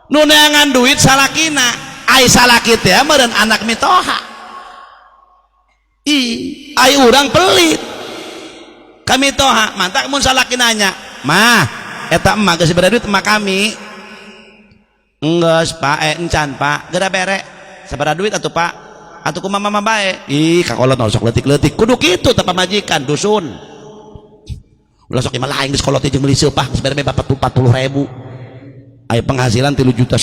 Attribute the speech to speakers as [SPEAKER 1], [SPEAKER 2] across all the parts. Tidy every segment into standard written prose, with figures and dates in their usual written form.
[SPEAKER 1] Nu neangan duit salakina, ai salaki teh meureun anak mitoha. Ih, ai urang pelit ka mitoha. Mantak mun salaki nanya, "Mah, eta emak geus bere duit emak kami?" "Enggeus, Pak." "Eh, encan, Pak." "Geura bere sabaraha duit atuh, Pak." "Atuh kumaha mama bae?" Ih, kakolot sok leutik-leutik kudu kitu teh pamajikan dusun. Ulah sok imah lain geus kolot jeung meuli seupah geus bere 40 ribu, aya penghasilan 3,5 juta.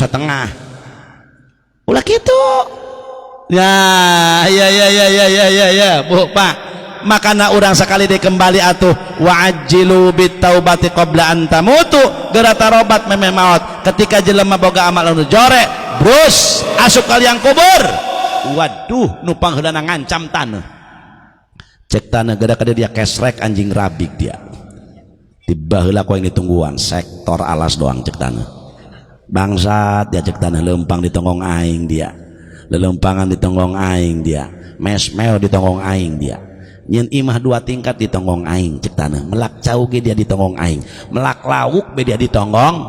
[SPEAKER 1] Ulah kitu ya. Ya ya ya ya ya ya ya, Bu, Pak. Makana urang sekali deh kembali atuh, wa'ajjilu bitaubati qabla an tamutu, geura tarobat memeh maot. Ketika jelema boga amal anu jore, brus asup ka liang kubur, waduh, nu pangheulana ngancam taneuh. Cek taneuh, "Geura ka dia kesrek anjing rabik dia. Tiba heula ku aing ditungguan sektor alas doang." Cek taneuh, "Bangsat dia." Cek taneuh, "Lempang ditonggong aing dia, lelempangan ditonggong aing dia, mesmel ditonggong aing dia, nyen imah dua tingkat ditonggong aing." Cek taneuh, "Melak cau ge dia ditonggong aing, melak lauk be dia ditonggong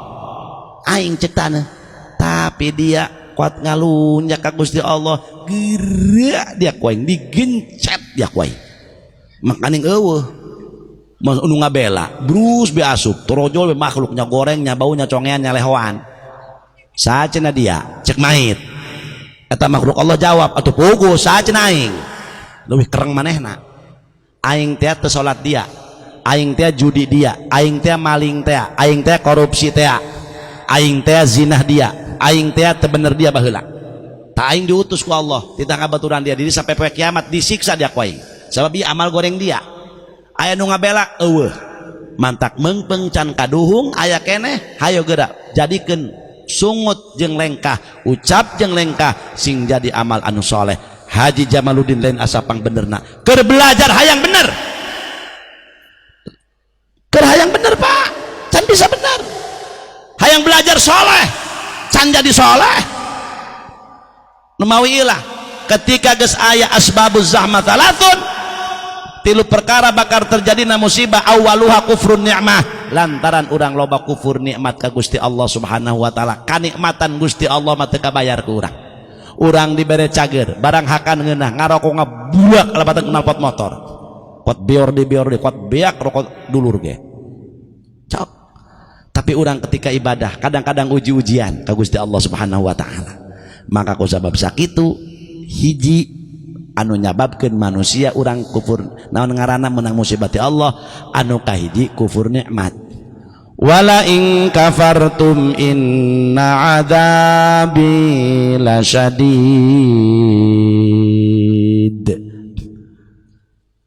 [SPEAKER 1] aing." Cek taneuh. Tapi dia kuat ngalunjak ka Gusti Allah, geura dia ku aing digencet dia ku aing. Makaning eueuh mas anu ngabela, brus be asup torojol be makhluknya, gorengnya, baunya, congean, lehoan saha dia. Cek mait eta makhluk Allah jawab, "Atuh puguh saha aing leuwih kereng manehna? Aing teh teu salat dia, aing teh judi dia, aing teh maling teh, aing teh korupsi teh, aing teh zinah dia, aing teh teu bener dia baheula. Tak aing diutus ku Allah titah baturan dia diri sampai poe kiamat disiksa dia ku aing sebab ieu amal goreng dia. Aya nu ngabela? Eueuh." Mantak meungpeung can kaduhung aya keneh. Hayo geura jadikeun sungut jeung lengkah, ucap jeung lengkah, sing jadi amal anu soleh. Haji Jamaluddin lain asa pang benerna, keur belajar hayang bener, keur hayang bener, Pak, can bisa bener. Hayang belajar soleh, can jadi soleh. Numawi ilah ketika geus aya asbabuz zahmah thalathun, tilu perkara bakal terjadi na musibah, awaluha kufrun ni'mah, lantaran urang loba kufur nikmat ka Gusti Allah Subhanahu wa Taala. Kanikmatan Gusti Allah mah teu kabayar ku urang. Urang dibere cager, barang hakan ngeunah, ngarokok ngabuak lebatan knalpot motor, kuat bior di bior di kuat beak rokok dulur ge cok. Tapi urang ketika ibadah kadang-kadang uji-ujian ka Gusti Allah Subhanahu wa Taala. Maka ku sabab sakitu, hiji anu nyababkeun manusia urang kufur, naon ngaranna, menang musibah ti Allah, anu kahiji kufur nikmat. Wala in kafartum inna adzabi lasyadid.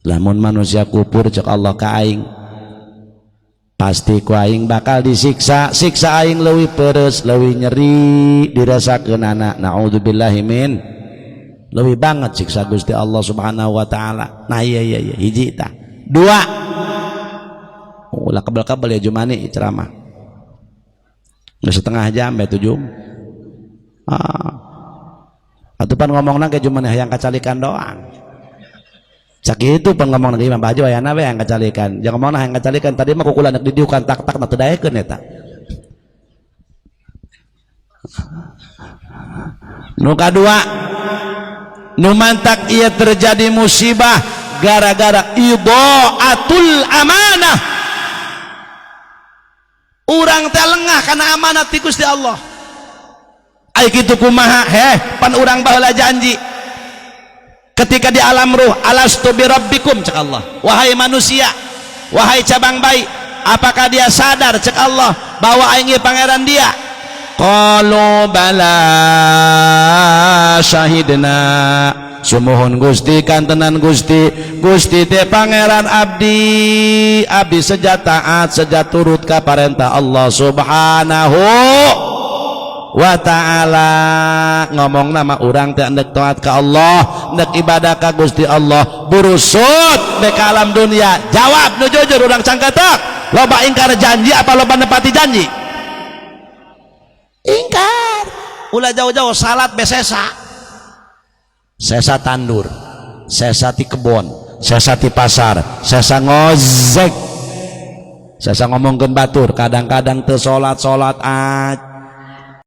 [SPEAKER 1] Lamun manusia kufur, cek Allah ka aing, pasti ku aing bakal disiksa, siksa aing leuwih peres, leuwih nyeri dirasakeunana. Naudzubillahi min, lebih banget siksa Gusti Allah Subhanahu wa Taala. Nah, iya iya iya hiji tah. Dua, ulah kebel-kebel ya, jumani ceramah nggak setengah jam ya tujuh. Ah, atuh pan ngomongna ke jumani hayang kacalikan doang. Sakitu pan ngomong lagi Imam Baju ayana we hayang kacalikan. Jangan ngomongna hayang kacalikan, tadi mah kukulan didiukan tak tak teu daekeun eta. Nu kadua nu mantak ia terjadi musibah gara-gara idha'atul amanah. Urang teh lengah karena amanat ti Gusti Allah. Ai kitu kumaha? Heh, pan urang baheula janji ketika di alam ruh, "Alastu birabbikum?" cek Allah. "Wahai manusia, wahai cabang bayi, apakah dia sadar?" cek Allah, "bahwa aing ieu pangeran dia?" Qalu bala syahidna. Sumuhun Gusti, kantenan Gusti, Gusti teh pangeran abdi, abdi seja taat, seja turut ka parentah Allah Subhanahu wa Ta'ala. Ngomong nama urang teh endek taat ka Allah, endek ibadah ka Gusti Allah, burusut be ka alam dunia. Jawab nu jujur, urang cangketek loba ingkar janji apa loba nepati janji? Ingkar. Ulah jauh-jauh, salat besesa sesa tandur, sesa ti kebon, sesa ti pasar, sesa ngozek, sesa ngomongkeun batur, kadang-kadang teu salat-salat acan.